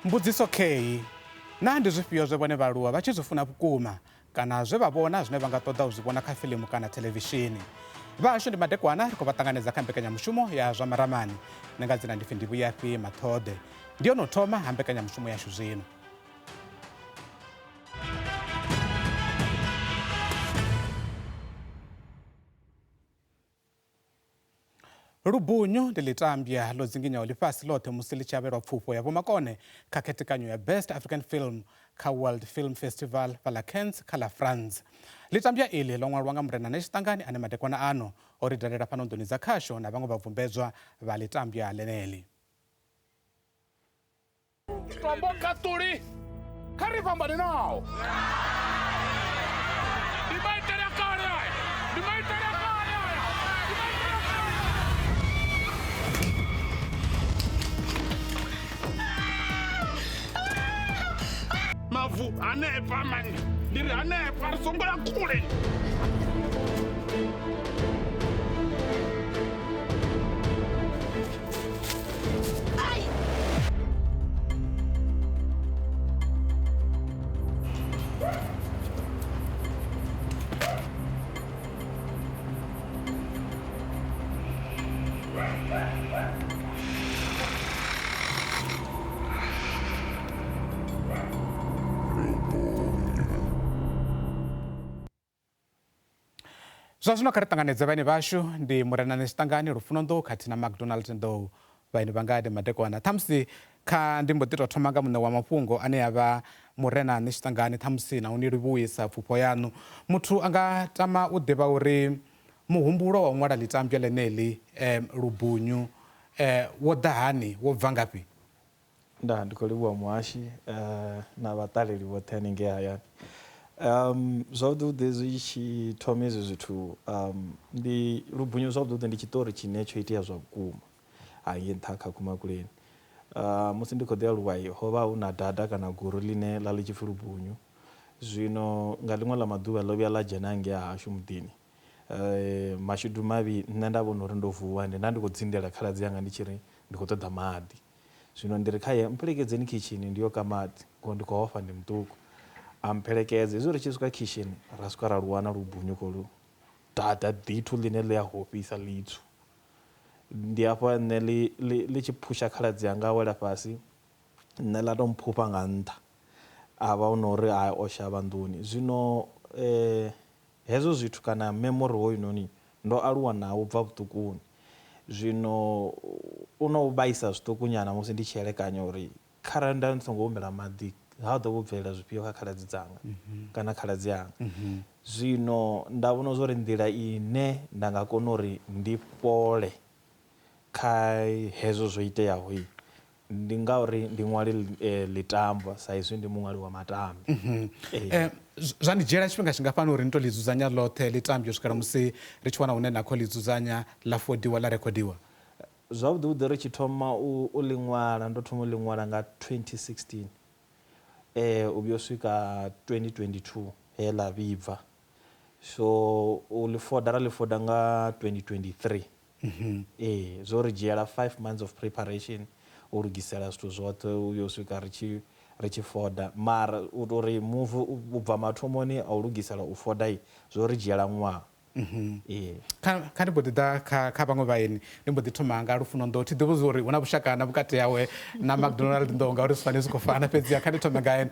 Mbudziso kheyi, Naa ndi zwifhio zwe vhone vhaaluwa vha tshi zwi funa vhukuma kana zwe vha vhona zwine vha nga ṱoḓa u zwi vhona kha fiḽimu kana thelevishini? Vhahashu ndi madekwana ri khou vha ṱanganedza kha mbekanyamushumo ya zwa maramani. Nṋe nga dzina ndi pfi Ndivhuyafhi Maṱhoḓe. Ndi yo no thoma ha mbekanyamushumo yashu zwino. Lubunyu ndi ḽitambwa ḽo dzinginyaho ḽifhasi ḽoṱhe musi ḽi tshi avhelwa pfufho ya vhomakone kha khethekanyo ya Best African Film kha World Film Festival fhaḽa Cannes kha ḽa France. Ḽitambwa iḽi ḽo ṅwalwa nga Murena Netshiṱangani ane madekwana ano o ri dalela fhano nḓuni dza khasho na vhaṅwe vhabvumbedzwa vha ḽitambwa ḽeneḽi. Tombo kaṱuli kha ri fhambane nao. Ndi maitele a kale aya. Ndi maitele a kale aya. Ndi maitele a kale. Mavu hanefha mani. Ndi ri hanefha ri songo ya kule. Zwa zwino kha ri ṱanganedze vhaeni vhashu ndi Murenani Tshiṱangani Lufuno Nḓou khathihi na McDonald Nḓou vhaeni vhanga ndi madekwana ṱhamusi kha ndi mbo ḓi tou thoma nga muṋe wa mafhungo ane a vha Murenani Tshiṱangani ṱhamusi na u ni livhuwisa pfufho yaṋu muthu a nga tama u ḓivha uri muhumbulo wa u ṅwala ḽitambwa ḽeneḽi um lubunyu um wo ḓa hani wo bva ngafhi Ndaa, ndi khou livhuwa muhashi na vhaṱaleli vhoṱhe haningei hayani. Zwavhuḓi vhuḓi zwi tshi thoma hezwi zwithu ndi lubunyu zwavhuḓi vhuḓi ndi tshiṱori tshine tsho itea zwa vhukuma hangei nṱha kha Khumakuleni. Musi ndi khou ḓi aluwa ho vha hu na dada kana guru ḽine ḽa ḽi tshi pfhi lubunyu, zwino nga ḽiṅwe ḽa maḓuvha ḽo vhuya ḽa dzhena hangei ha hashu muḓini mashudu mavhi nṋe nda vhona uri ndo vuwa ende nda ndi khou dzindela khaladzi anga ndi tshi ri ndi khou ṱoḓa maḓi. Zwino ndi ri khae, Mphelekedzeni khishini ndi yo ka maḓi ngori ndi khou ofha ndi muṱuku. A mpfhelekedza, hezwi ri tshi swika khishini ra swika ra lu wana lubunyu kholu dada ḓithu ḽine ḽi a hofhisa ḽitswu. Ndi hafho nṋe ḽi ḽi ḽi tshi phusha khaladzi anga a wela fhasi nṋe ḽa tou mphufha nga nṱha a vha hu no uri hai o shavha nḓuni. Zwino Hezwo zwithu kana memory hoyunoni ndo aluwa nawo u bva vhuṱukuni. Zwino u no vhaisa zwiṱuku nyana musi ndi tshi elekanya uri kharali nda ndi songo humbela maḓi ha ḓo vha ho bvelela zwifhio kha khaladzi dzanga kana khaladzi anga. Zwino nda vhona zwa uri nḓila ine nda nga kona uri ndi fhole kha hezwo zwo iteaho Ndi ngauri ndi ṅwale ḽitambwa sa izwi ndi muṅwali wa matambwa. Ee. Zwa ni dzhiela tshifhinga tshingafhani uri ni to ḽi dzudzanya ḽoṱhe ḽitambwa u swikela musi ri tshi wana hune na khou ḽi dzudzanya ḽa fodiwa ḽa rekhodiwa? Zwavhuḓi vhuḓi ri tshi thoma u ḽi ṅwala ndo thoma u ḽi ṅwala nga 2016 u vhuya u swika 2022 he ḽa vhibva. So u ḽi foda ra ḽi foda nga 2023. Ee, zwo ri dzhiela 5 months of preparation u lugisela zwithu zwoṱhe u yo swika ri tshi ri tshi foda mara u tou ri move u bva mathomoni a u lugisela u foda zwo ri dzhiela ṅwaha. Ee. Kha kha ndi mbo ḓi ḓa kha kha vhaṅwe vhaeni ndi mbo ḓi thoma nga Lufuno Nḓou thi ḓivhi uri hu na vhushaka na vhukati hawe na McDonald Nḓou ngauri zwifani zwi khou fana fhedziha kha ndi thome nga ene.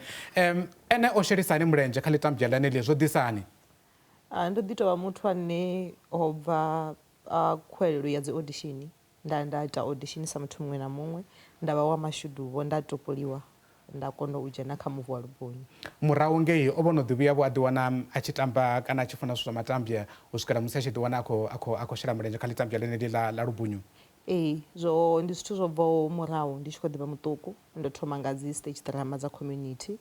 Ene o shelisa hani mulenzhe kha ḽitambwa ḽeneḽi zwo ḓisa hani? Ndo ḓi tou vha muthu ane ho bva khuwelelo ya dzi audition nda nda ita audition sa muthu muṅwe na muṅwe nda vha wa mashudu vho nda topoliwa nda kona u dzhena kha muvi wa Lubonyo. Murahu ngei o vha o no ḓi vhuya vho a ḓi wana a tshi tamba kana a tshi funa zwithu zwa matambwa u swikela musi a tshi ḓi wana a khou a khou a khou shela mulenzhe kha ḽitambwa ḽeneḽi ḽa ḽa Lubunyu. Ee, zwo ndi zwithu zwo bvaho murahu ndi tshi khou ḓi vha muṱuku ndo thoma nga dzi stage drama dza community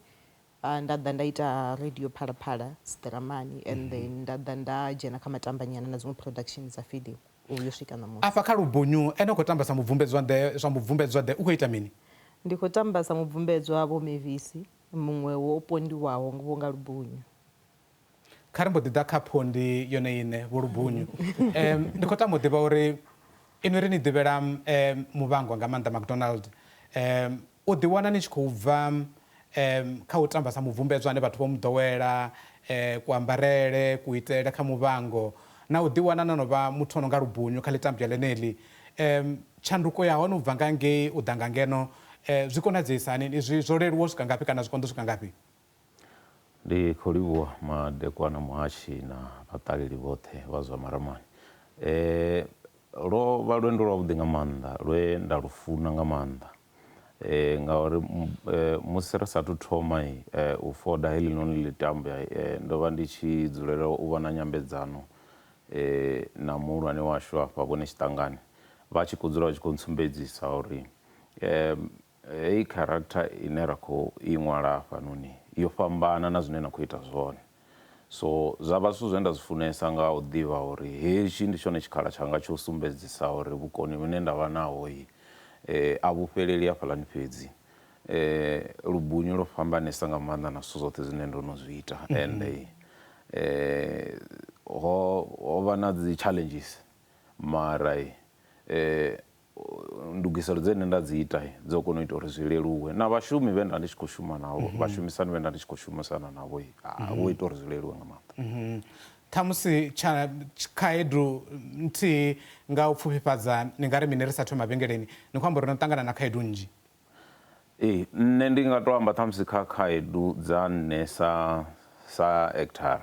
Nda ḓa nda ita radio Phalaphala dziḓiramani and then nda ḓa nda dzhena kha matambanyana na dziṅwe production dza fiḽimu u vhuya u swika ṋamusi. Afha kha Lubunyu ene u khou tamba sa mubvumbedzwa ḓe, zwa mubvumbedzwa ḓe, u khou ita mini? Ndi khou tamba sa mubvumbedzwa Vho Mavis, muṅwe wo pondiwaho vho nga Lubunyu. Kha ri mbo ḓi ḓa kha phondi yone iṋe, Vho Lubunyu. Ndi khou tama u ḓivha uri inwi ri ni ḓivhela Muvhango nga maanḓa McDonald. U ḓiwana ni tshi khou bva kha u tamba sa mubvumbedzwa ane vhathu vho mu ḓowela, kuambarele, kuitele kha muvhango, na u ḓiwana no no vha muthu o no nga lubunyu kha ḽitambwa ḽeneḽi, tshanduko ya hone u bva nga ngei u ḓa nga ngeno zwi konadzeisa hani? Izwi zwo leluwa u swika ngafhi kana zwi konḓa u swika ngafhi? Ndi khou livhuwa madekwana muhashi na vhaṱaleli vhoṱhe vha zwa Maramani. Lwo vha lwendo lwavhuḓi nga maanḓa lwe nda lu funa nga maanḓa ngauri musi ri sathu thoma u foda heḽinoni ḽitambwa ndo vha ndi tshi dzulela u vha na nyambedzano na muhulwane washu hafha Vho Netshiṱangani vha tshi khou dzula vha tshi khou ntsumbedzisa uri heyi character ine ra khou i ṅwala hafhanoni yo fhambana na zwine na khou ita zwone. So zwa vha zwithu zwe nda zwi funesa nga u ḓivha uri hetshi ndi tshone tshikhala tshanga tsho sumbedzisa uri vhukoni vhune nda vha naho a vhu fheleli hafhaḽani fhedzi. Lubunyu lwo fhambanesa nga maanḓa na zwithu zwoṱhe zwine ndo no zwi ita and ho vha na dzi challenges mara ndugiselo dze nṋe nda dzi ita dzo kona u ita uri zwi leluwe na vhashumi vhe nda ndi tshi khou shuma navho mhm. vhashumisani vhe nda ndi tshi khou shumisana navho mhm. vho ita uri zwi leluwe nga maanḓa mhm. ṱhamusi khaedu nthihi nga u pfufhifhadza ni nga ri mini ri sa thoma mavhengeleni ni khou amba uri no ṱangana na khaedu nnzhi Ee, nṋe ndi nga to amba ṱhamusi kha khaedu dza nṋe sa sa actor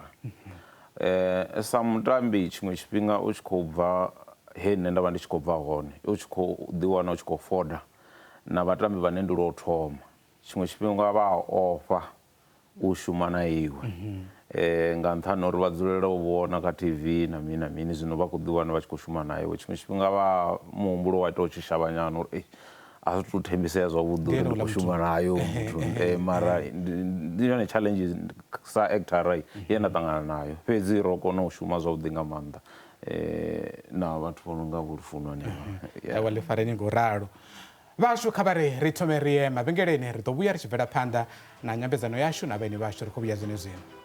sa mutambi tshiṅwe tshifhinga u tshi khou bva he nṋe nda vha ndi tshi khou bva hone u tshi khou ḓi wana u tshi khou foda na vhatambi vhane ndi lwo thoma tshiṅwe tshifhinga vha a ofha u shuma na iwe nga nṱhani ha uri vha dzulela u vhona kha TV na mini na mini zwino vha khou ḓi wana vha tshi khou shuma na iwe tshiṅwe tshifhinga vha muhumbulo wa ita u tshi shavha nyana uri a zwi tu thembisea zwavhuḓi uri ndi khou shuma nayo muthu mara ndi yone challenge sa actor ye nda ṱangana nayo fhedzi ro kona u shuma zwavhuḓi nga maanḓa na vhathu vho no nga vho Lufuno hanevha. Aiwa ḽi fareni ngo ralo. Vhashu kha vha ri ri thome ri ye mavhengeleni, ri ḓo vhuya ri tshi bvela phanḓa na nyambedzano yashu na vhaeni vhashu. Ri khou vhuya zwenezwino.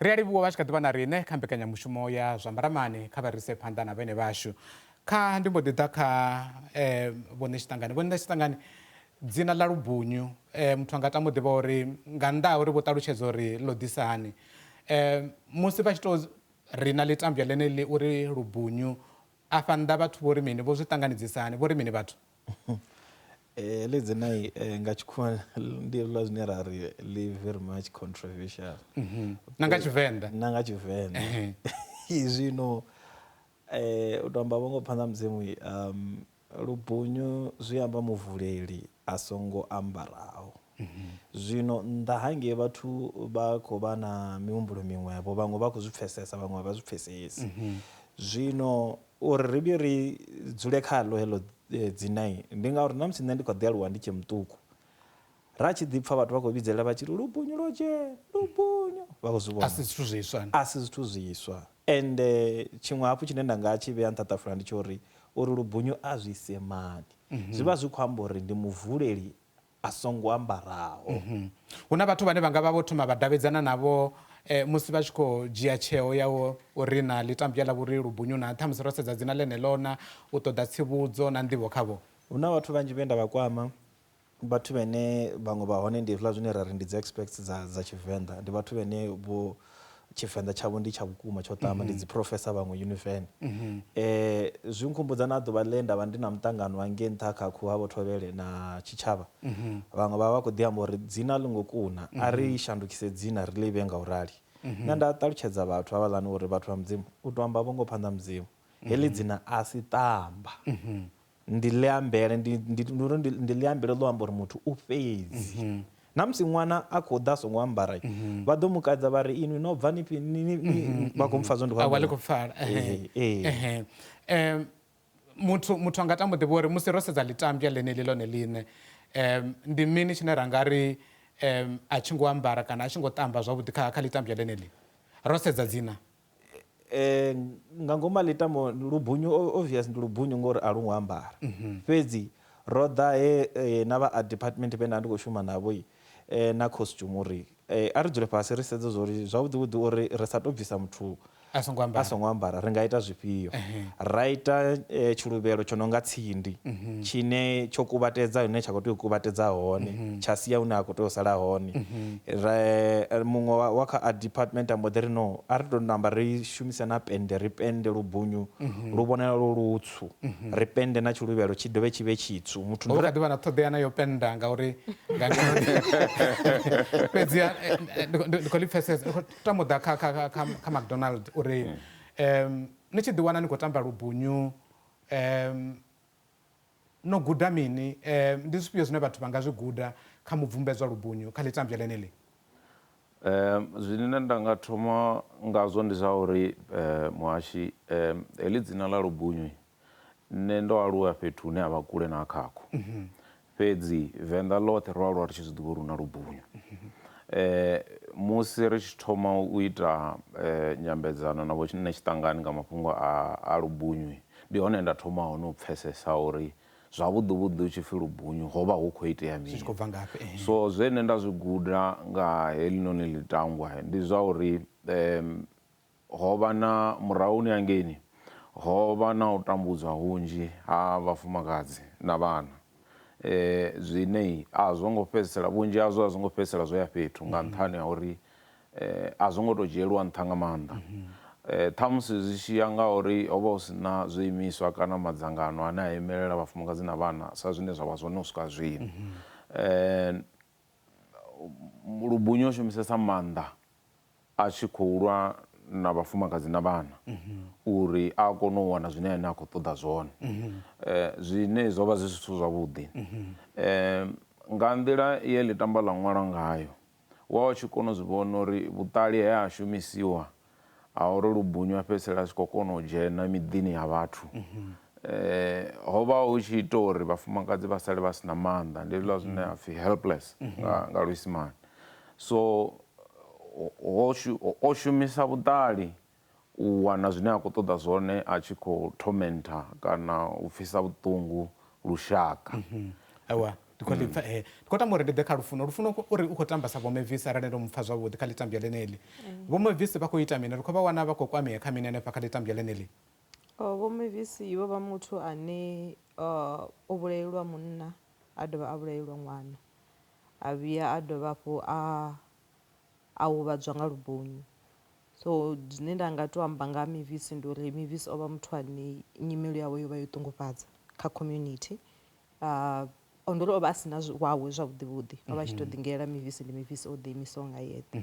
Ri a livhuwa vha tshi kha ḓi vha na riṋe kha mbekanyamushumo ya zwa Maramani kha vha rise phanḓa na vhene vhashu. Kha ndi mbo ḓi ḓa kha eh, Vho Ṋetshiṱangani. Vho Ṋetshiṱangani, dzina ḽa Lubunyu eh, muthu anga tama u ḓivha uri nga nnḓa ha uri vho ṱalutshedza uri ḽo ḓisa hani eh, musi vha tshi tou ri na ḽitambwa ḽeneḽi uri Lubunyu afha nnḓa vhathu vho ri mini, vho zwi ṱanganedzisa hani, vho ri mini vhathu? Heḽi dzina nga tshikhuwa ndi hezwiḽa zwine ra ri ḽi very much controversial. Na nga Tshivenḓa. Na nga Tshivenḓa. Zwino u tou amba vho ngo phanḓa Mudzimu lubunyu zwi amba muvuleli a songo ambaraho. Zwino nnḓa hangei vhathu vha khou vha na mihumbulo miṅwevho, vhaṅwe vha khou zwi pfesesa vhaṅwe a vha zwi pfesesi. Zwino uri ri vhuye ri dzule khaḽo heḽo dzina ndi ngauri na musi nṋe ndi khou ḓi aluwa ndi tshe muṱuku ra tshi ḓi pfha vhathu vha khou vhidzelela vha tshi ri lubunyu lwo dzhena lubunyu vha khou zwi vhona. A si zwithu zwiswa. A si zwithu zwiswa ende tshiṅwe hafhu tshine nda nga tshi vhea nṱha ṱafula ndi tsha uri uri lubunyu a zwi semani zwi vha zwi khou amba uri ndi muvuleli a songo ambaraho. Hu na vhathu vhane vha nga vha vho thoma vha davhidzana navho musi vha tshi khou dzhia tsheo ya uri na ḽitambwa ḽa vhuri lubunyu na, ṱhamusi ro sedza dzina ḽeneḽo na u ṱoḓa tsivhudzo na nḓivho khavho. Hu na vhathu vhanzhi vhe nda vha kwama, vhathu vhane vhaṅwe vha hone ndi hezwiḽa zwine ra ri ndi dzi experts dza dza Tshivenḓa, ndi vhathu vhane vho Tshivenḓa tshavho ndi tsha vhukuma tsho ṱama, ndi dzi professor vhaṅwe Univen. Zwi nkhumbudza na ḓuvha ḽe nda vha ndi na muṱangano hangei nṱha kha khuhu ha Vho Thovhele na tshitshavha, vhaṅwe vha vha khou ḓi amba uri dzina a ḽo ngo kuna, a ri shandukise dzina ri ḽi vhee nga u rali. Nṋe nda ṱalutshedza vhathu havhaḽani uri vhathu vha Mudzimu, u tou amba vho ngo phanḓa Mudzimu, heḽi dzina a si ṱamba. Ndi ḽiambele, ndi, ndi, ndi uri ndi, ndi ḽiambele ḽo amba uri muthu u fhedzi. Mm -hmm. Na musi ṅwana a khou ḓa a songo ambara, mm -hmm. vha ḓo mu kaidza vha ri inwi no bva ni fhi, ni, ni, ni, mm -hmm. vha khou mpfa zwo ndi khou amba. Ḽi khou pfala. Ehe. Eh, muthu muthu anga tama u ḓivha uri musi ro sedza ḽitambya ḽeneḽi ḽone ḽiṋe um ndi mini tshine ra nga ri um a tshi ngo ambara kana a tshi ngo tamba zwavhuḓi kha kha ḽitambya ḽeneḽi ro sedza dzina. Nga ngomu ha ḽitambo lubunyu obvious ndi lubunyu ngori a lu ngo ambara. Fhedzi ro ḓa he na vha art department vhe nda ndi khou shuma navho na costume uri a ri dzule fhasi ri sedze zwori zwavhuḓi vhuḓi uri ri sa tou bvisa muthu a songo ambara, a songo ambara ri nga ita zwifhio. Ra ita tshiluvhelo tsho no nga tsindi tshine tsho kuvhatedza hune tsha khou tea u kuvhatedza hone, tsha sia hune ha khou tea u sala hone. Muṅwe wa kha art department a mbo ḓi ri no, a ri tou namba ri shumise na pennde, ri pennde lubunyu lu vhonala lu lutswu, ri pennde na tshiluvhelo tshi dovhe tshi vhe tshitswu. Muthu hu kha ḓi vha na ṱhoḓea na yo pennda ngauri nga fhedzi ndi khou ḽi pfesesa, ndi khou tama u ḓa kha kha kha kha McDonald uri ni tshi ḓiwana ni khou tamba lubunyu no guda mini, ndi zwifhio zwine vhathu vha nga zwi guda kha mubvumbedzwa lubunyu kha ḽitambya ḽeneḽi? Zwine nda nga thoma ngazwo ndi zwa uri muhashi heḽi dzina ḽa lubunyu nṋe ndo aluwa fhethu hune ha vha kule na Khakhu. Fhedzi Venḓa ḽoṱhe ro aluwa ri tshi zwi ḓivha uri hu na lubunyu. Musi ri tshi thoma u ita nyambedzano na vho Netshiṱangani nga mafhungo a lubunyu, ndi hone nda thoma hone u pfesesa uri zwavhuḓi vhuḓi hu tshi pfi lubunyu ho vha hu khou itea mini. Zwi tshi khou bva ngafhi? So zwe nṋe nda zwi guda nga heḽinoni ḽitangwa ndi zwa uri ho vha na murahuni hangeini ho vha na u tambudzwa hunzhi ha vhafumakadzi na vhana, zwine a zwo ngo fhedzisela, vhunzhi hazwo a zwo ngo fhedzisela zwo ya fhethu nga nṱhani ha uri a zwo ngo tou dzhielwa nṱha nga maanḓa. Ṱhamusi zwi tshi ya nga uri ho vha hu si na zwiimiswa kana madzangano ane a imelela vhafumakadzi na vhana sa zwine zwa vha zwone u swika zwino. Lubunyu o shumisesa maanḓa a tshi khou lwa na vhafumakadzi na vhana uri a kone u wana zwine ene a khou ṱoḓa zwone, zwine zwo vha zwi zwithu zwavhuḓi. Nga nḓila ye ḽitamba ḽa ṅwalwa ngayo, wa u tshi kona u zwi vhona uri vhuṱali he ha shumisiwa ha uri lubunyu a fhedzisela a tshi khou kona u dzhena miḓini ya vhathu, ho vha hu tshi ita uri vhafumakadzi vha sale vha si na maanḓa, ndi hezwiḽa zwine ha pfhi helpless nga luisimane. So o shumisa vhuṱali u wana zwine a khou ṱoḓa zwone a tshi khou tormenta kana u pfisa vhuṱungu lushaka. Aiwa, ndi khou ḽi pfa. Ndi khou tama uri ndi ḓe kha Lufuno. Lufuno uri u khou tamba sa Vho Mavis arali ndo mu pfa zwavhuḓi kha ḽitambya ḽeneḽi. Vho Mavis vha khou ita mini? Ri khou vha wana vha khou kwamea kha mini hanefha kha ḽitambya ḽeneḽi? Vho Mavis vho vha muthu ane o vhulaelwa munna a dovha a vhulaelwa ṅwana, a vhuya a dovha hafhu a huvhadzwa nga lubonyi. So zwine nda nga to amba nga Mavis ndi uri Mavis o vha muthu ane nyimelo yawe yo vha yo ṱungufhadza kha community. Ndo uri o vha a si na wawe zwavhuḓi vhuḓi, o vha a tshi to ḓingela Mavis ndi Mavis o ḓi imisaho nga yeṱhe.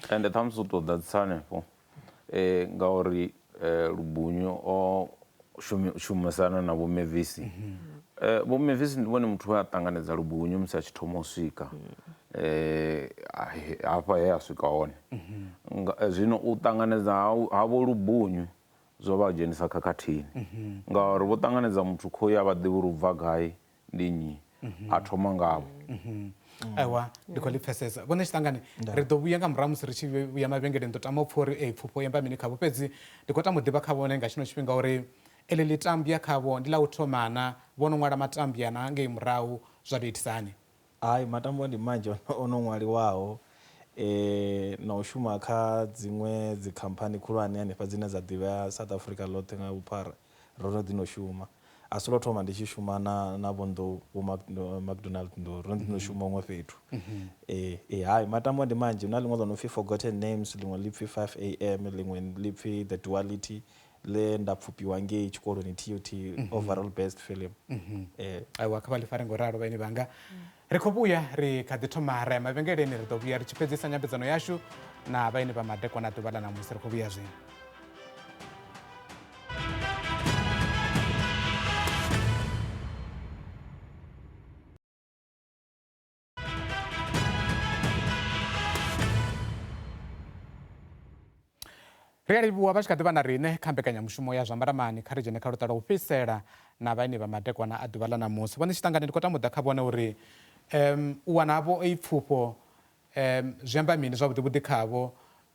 Ende ṱhamusi u tou ḓadzisa hanefho, ngauri Lubunyu o shumisana na Vho Mavis. Vho Mavis ndi vhone muthu we a ṱanganedza Lubunyu musi a tshi thoma u swika hafha he a swika hone. Zwino u ṱanganedza havho Lubunyu zwo vha dzhenisa khakhathini, ngauri vho ṱanganedza muthu khoyu a vha ḓivhi uri u bva gai, ndi nnyi, a thoma ngavho. Aiwa, ndi khou ḽi pfesesa. Vho Netshiṱangani, ri ḓo vhuya nga murahu musi ri tshi vhuya mavhengeleni, ḓo tama u pfha uri ee pfufho i amba mini khavho, fhedzi ndi khou tama u ḓivha kha vhone nga tshino tshifhinga uri eḽi ḽitambya khavho ndi ḽa u thoma na, vho no ṅwala matambya na ngei murahu zwa tou itisa hani? Hai, matambwa ndi manzhi o no ṅwaliwaho na u shuma kha dziṅwe dzikhamphani khulwane hanefha dzine dza ḓivhea South Africa ḽoṱhe nga vhuphara, ro no ḓi no shuma. A si lwo thoma ndi tshi shuma na Vho Nḓou, Vho McDonald Nḓou, ro no ḓi no shuma huṅwe fhethu. Hai matambwa ndi manzhi, hu na ḽiṅwe ḽo no pfhi Forgotten Names, ḽiṅwe ḽi pfhi 5 AM, ḽiṅwe ḽi pfhi The Duality, ḽe nda pfufhiwa ngei tshikoloni TUT, overall best film. Aiwa, kha vha ḽi fare ngo ralo vhaeni vhanga. Ri khou vhuya, ri kha ḓi thoma ra ya mavhengeleni, ri ḓo vhuya ri tshi fhedzisa nyambedzano yashu na vhaeni vha madekwana ḓuvha ḽa ṋamusi. Ri khou vhuya zwino. Ri a livhuwa vha tshi kha ḓi vha na riṋe kha mbekanyamushumo ya zwa Maramani. Kha ri dzhene kha luṱa lwa u fhedzisela na vhaeni vha madekwana a ḓuvha ḽa ṋamusi. Vho Ṋetshiṱangani, ndi khou tama u ḓa kha vhone uri u wana havho iyi pfufho zwi amba mini zwavhuḓi vhuḓi khavho.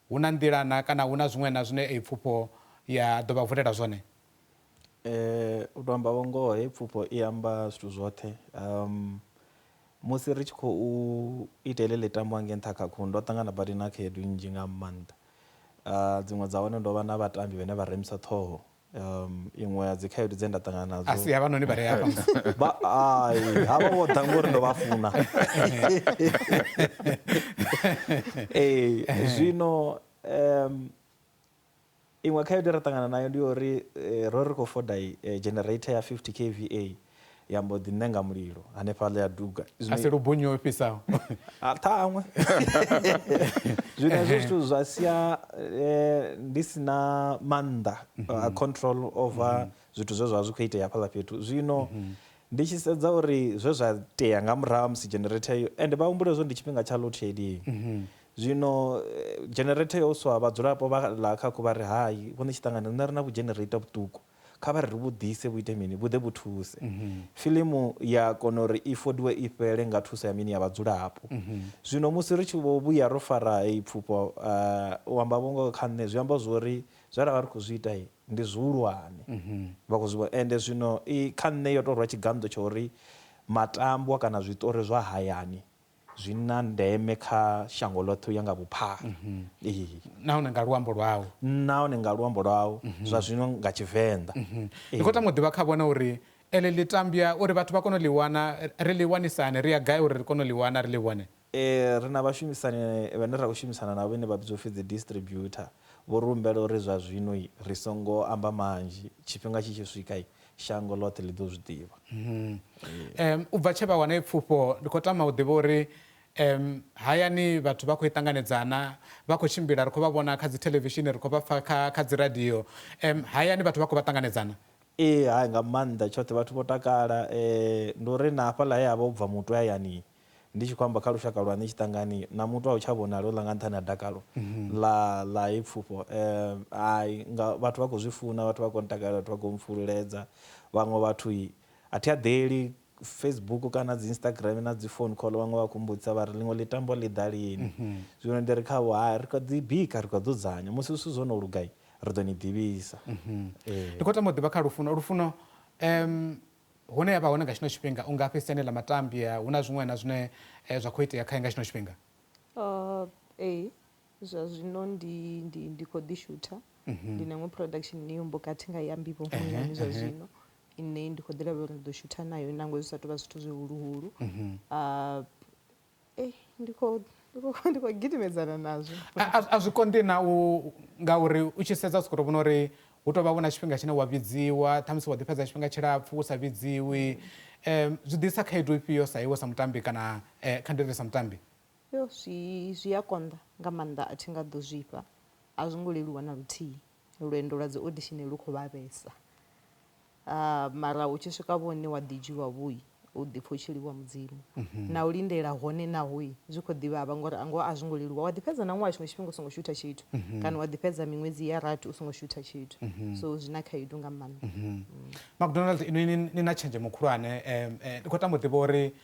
Hu na nḓila na kana hu na zwiṅwe na zwine eyi pfufho ya ḓo vha vulela zwone? U to amba vho ngoho heyi pfufho i amba zwithu zwoṱhe. Musi ri tshi khou ita heḽi ḽitambo hangei nṱha kha khuhu ndo ṱangana badi na khaedu nnzhi nga maanḓa. Dziṅwe dza hone ndo vha na vhatambi vhane vha remisa ṱhoho. Iṅwe ya dzi khaedu dze nda ṱangana nadzo a si havhanoni vha re hafha vha ai havha vho ḓa ngori ndo vha funa. Ee zwino iṅwe khaedu ra ṱangana nayo ndi uri ro ri khou foda generator ya 50 kVA ya mbo ḓi ṋenga mulilo hanefhaḽa ya duga. A si lubunyu yo fhisaho. A ṱhaṅwe. Zwino hezwo zwithu zwa sia ndi si na maanḓa a control over zwithu zwe zwa vha zwi khou itea hafhaḽa fhethu. Zwino ndi tshi sedza uri zwe zwa itea nga murahu ha musi generator iyo, ende vha humbule zwo ndi tshifhinga tsha load shedding. Zwino generator yo swa vhadzulapo vha ḽa Khakhu vha ri hai vho Ṋetshiṱangani riṋe ri na vhudzhenereitha vhuṱuku kha vha ri ri vhu ḓise vhu ite mini vhu ḓe vhu thuse. Fiḽimu ya kona uri i fodiwe i fhele nga thuso ya mini ya vhadzulapo. Zwino musi ri tshi vho vhuya ro fara heyi pfufho u amba vho ngoho kha nṋe zwi amba zwori zwe ra vha ri khou zwi ita ndi zwihulwane vha khou zwi vhona. Ende zwino i kha nṋe yo tou rwa tshiganḓo tsha uri matambwa kana zwiṱori zwa hayani zwi na ndeme kha shango ḽoṱhe u ya nga vhuphara. Ee. Nahone nga luambo lwau. Nahone nga luambo lwau, zwa zwino nga Tshivenḓa. Ndi khou tama u ḓivha kha vhone uri eḽi ḽitambwa uri vhathu vha kone u ḽi wana, ri ḽi wanisa hani, ri ya gai uri ri kone u ḽi wana ri ḽi vhone? Ri na vhashumisani vhane ra khou shumisana navho vhane vha vhidzwa upfhi dzi distributor. Vho ri humbela uri zwa zwino ri songo amba manzhi, tshifhinga tshi tshi swika shango ḽoṱhe ḽi ḓo zwi ḓivha. U bva tshe vha wana pfufho ndi khou tama u ḓivha uri hayani vhathu vha khou i ṱanganedzana, vha khou tshimbila ri khou vha vhona kha dzi thelevishini, ri khou vha pfa kha dzi radio. Hayani vhathu vha khou vha ṱanganedzana? Ee, hai nga maanḓa tshoṱhe vhathu vho takala. Ndi uri na hafhaḽa he ha vha ho bva muthu hayani ndi tshi khou amba kha lushaka lwa Ṋetshiṱangani na muthu a u tsha vhonala houḽa nga nṱhani ha dakalo ḽa ḽa heyi pfufho. Hai nga vhathu vha khou zwi funa, vhathu vha khou ntakalela, vhathu vha khou mpfululedza. Vhaṅwe vhathu a thi aḓeli Facebook kana dzi Instagram na dzi phone call vhaṅwe vha khou mbudzisa vha ri ḽiṅwe ḽitambo ḽi ḓa lini. Zwino ndi ri khavho hai ri kha ḓi bika ri khou dzudzanya musi zwithu zwo no luga ri ḓo ni ḓivhisa. Ndi khou tama u ḓivha kha Lufuno, Lufuno Hune ya vha hone nga tshino tshifhinga, u ngafhi siani ḽa matambya? Hu na zwiṅwe na zwine zwa khou itea khae nga tshino tshifhinga? Ee, zwa zwino ndi ndi ndi khou ḓi shutha. Ndi na iṅwe production ine yo mboka thi nga i ambi vho muyani zwa zwino ine ndi khou ḓi lavhelela uri ndi ḓo shutha nayo nangwe zwi sa tou vha zwithu zwihuluhulu. Ei, ndi khou ndi khou gidimedzana nazwo. A zwi konḓi na u ngauri u tshi sedza u sokou tou vhona uri hu tou vha vho na tshifhinga tshine wa vhidziwa ṱhamusi wa ḓi fhedza tshifhinga tshilapfhu u sa vhidziwi. Zwi ḓisa khaedu ifhio sa iwe sa mutambi kana kha ndi ri sa mutambi? Yo zwi zwi a konḓa nga maanḓa a thi nga ḓo zwifha, a zwo ngo leluwa na luthihi. Lwendo lwa dzi audition lu khou vhavhesa. Mara u tshi swika vho hune wa ḓi dzhiwa vhui u ḓi pfha u tshi livhuwa Mudzimu. Na u lindela hone naho zwi khou ḓi vhavha ngori a ngoho a zwo ngo leluwa. Wa ḓi fhedza na ṅwaha tshiṅwe tshifhinga u songo shutha tshithu kana wa ḓi fhedza miṅwedzi ya rathi u songo shutha tshithu. So zwi na khaedu nga maanḓa. McDonald inwi ni na tshenzhemo khulwane ndi khou tama u ḓivha uri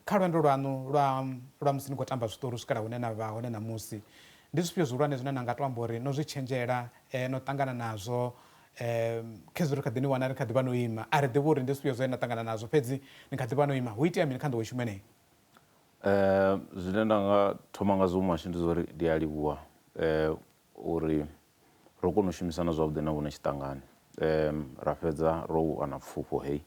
kha lwendo lwaṋu lwa lwa musi ni khou tamba zwiṱori u swikela hune na vha hone ṋamusi ndi zwifhio zwihulwane zwine na nga to amba uri no zwi tshenzhela no ṱangana nazwo Khezwi ri kha ḓi ni wana ri kha ḓi vha no ima, a ri ḓivhi uri ndi zwifhio zwe na ṱangana nazwo, fhedzi ni kha ḓi vha no ima. Hu itea mini kha nḓowetshumo yeneyi? Zwine nda nga thoma ngazwo muhasho ndi zwa uri ndi a livhuwa uri ro kona u shumisana zwavhuḓi na vhone tshiṱangani ra fhedza ro wana pfufho heyi.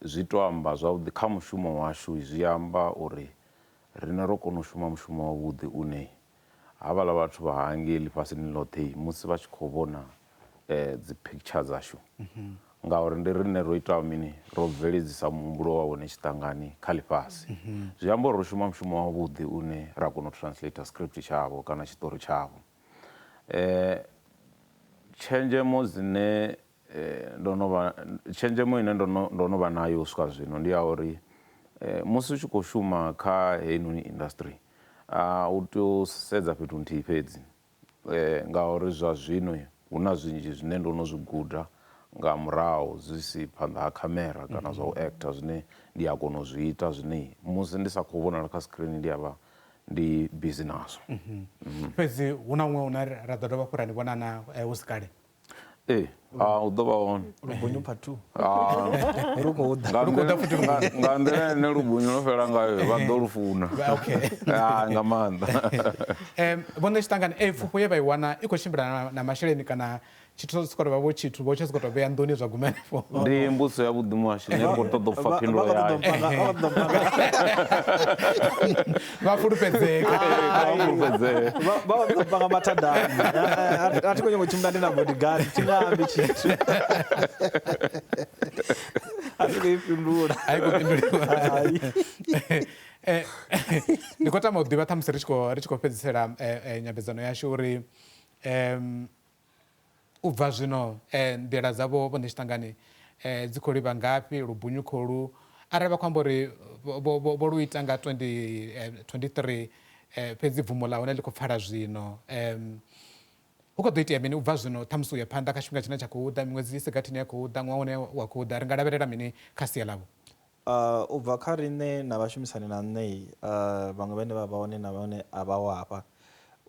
Zwi to amba zwavhuḓi kha mushumo washu zwi amba uri riṋe ro kona u shuma mushumo wavhuḓi une Havhaḽa vhathu vha hangei ḽifhasini ḽoṱhe musi vha tshi khou vhona dzi picture dzashu ngauri ndi riṋe ro itaho mini ro bveledzisa muhumbulo wa hone tshiṱangani kha ḽifhasi. Zwi amba uri ro shuma mushumo wavhuḓi une ra kona u translator script tshavho kana tshiṱori tshavho. Tshenzhemo dzine ndo no vha tshenzhemo ine ndo no ndo no vha nayo u swika zwino ndi ya uri musi u tshi khou shuma kha heinoni industry u tea u sedza fhethu nthihi fhedzi ngauri zwa zwino hu na zwinzhi zwine ndo no zwi guda nga murahu zwi si phanḓa ha khamera kana zwa u actor zwine ndi a kona u zwi ita zwine musi ndi sa khou vhonala kha screen ndi a vha ndi busy nazwo. Fhedzi hu na huṅwe hune ra ḓo dovha hafhu ra ni vhonana hu si kale? Ee, u ḓo vha hone Lubunyu part 2. Ah. Lu khou ḓa. Nga nḓila ine lubunyu lwo fhela ngayo vha ḓo lu funa. Okay. Ah, nga maanḓa. Vho Ṋetshitangani, ei pfufho ye vha i wana i khou tshimbila na masheleni kana tshithu tsho sokou tou vha vho tshithu vho tsho sokou tou vhea nḓuni zwa guma henefho? Ndi mbudziso ya vhuḓi muhashi, nṋe ri khou ṱoḓa u pfa phindulo yayo. Vha fulufhedzee. Vha fulufhedzee. Vha vha ḓo panga mathadani. A thi khou nyanga u tshimbila ndi na bodyguard, thi nga ambi tshithu. A thi khou i fhindula. A i khou fhinduliwa. Ndi khou tama u ḓivha ṱhamusi ri tshi khou fhedzisela nyambedzano yashu uri u bva zwino nḓila dzavho vho Ṋetshitangani dzi khou livha ngafhi, lubunyu kholu arali vha khou amba uri vho lu ita nga 2023 fhedzi bvumo ḽa hone ḽi khou pfala zwino, hu khou ḓo itea mini u bva zwino ṱhamusi u ya phanḓa kha tshifhinga tshine tsha khou ḓa, miṅwedzi i si gathi ine ya khou ḓa, ṅwaha une wa khou ḓa, ri nga lavhelela mini kha sia ḽavho? U bva kha riṋe na vhashumisani na nṋe, vhaṅwe vhane vha vha hone na vhone a vha ho hafha,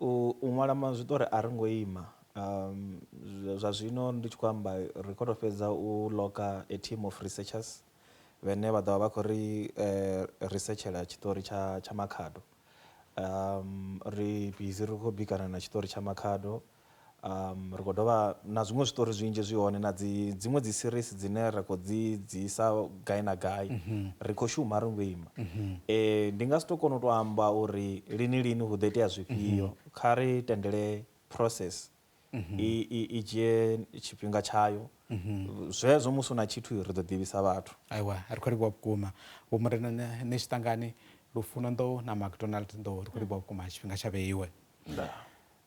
u ṅwala zwiṱori a ri ngo ima. Zwa zwino ndi tshi khou amba ri khou tou fhedza u loka a team of researchers vhane vha ḓo vha vha khou ri researchela tshiṱori tsha Makhado. Ri busy ri khou bikana na tshiṱori tsha Makhado. Ri khou dovha na zwiṅwe zwiṱori zwinzhi zwi hone na dziṅwe dzi series dzine ra khou dzi dzisa gai na gai. Ri khou shuma ri ngo ima. Ndi nga si to kona u to amba uri lini lini hu ḓo itea zwifhio. Kha ri tendele process i dzhie tshifhinga tshayo. Zwezwo musi hu na tshithu ri ḓo ḓivhisa vhathu. Aiwa, ri khou livhuwa vhukuma Vho Murena Ṋetshitangani, Lufuno Nḓou na McDonald Nḓou, ri khou livhuwa vhukuma tshifhinga tsha vheiwe.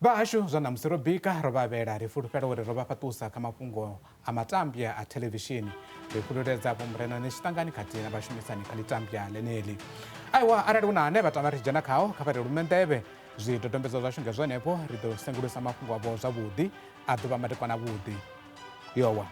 Vha hashu zwa ṋamusi ro bika ro vha vhela, ri fulufhela uri ro vha fhaṱusa kha mafhungo a matambya a thelevishini. Ri fhululedza Vho Murena Ṋetshitangani khathihi na vhashumisani kha ḽitambya ḽeneḽi. Aiwa, arali hu na ane vha tama ri tshi dzhena khao, kha vha ri lume nḓevhe. Zwidodombedzwa zwashu nga zwenefho, ri ḓo sengulusa mafhungo avho zwavhuḓi, a ḓo vha madekwana avhuḓi. Yowa.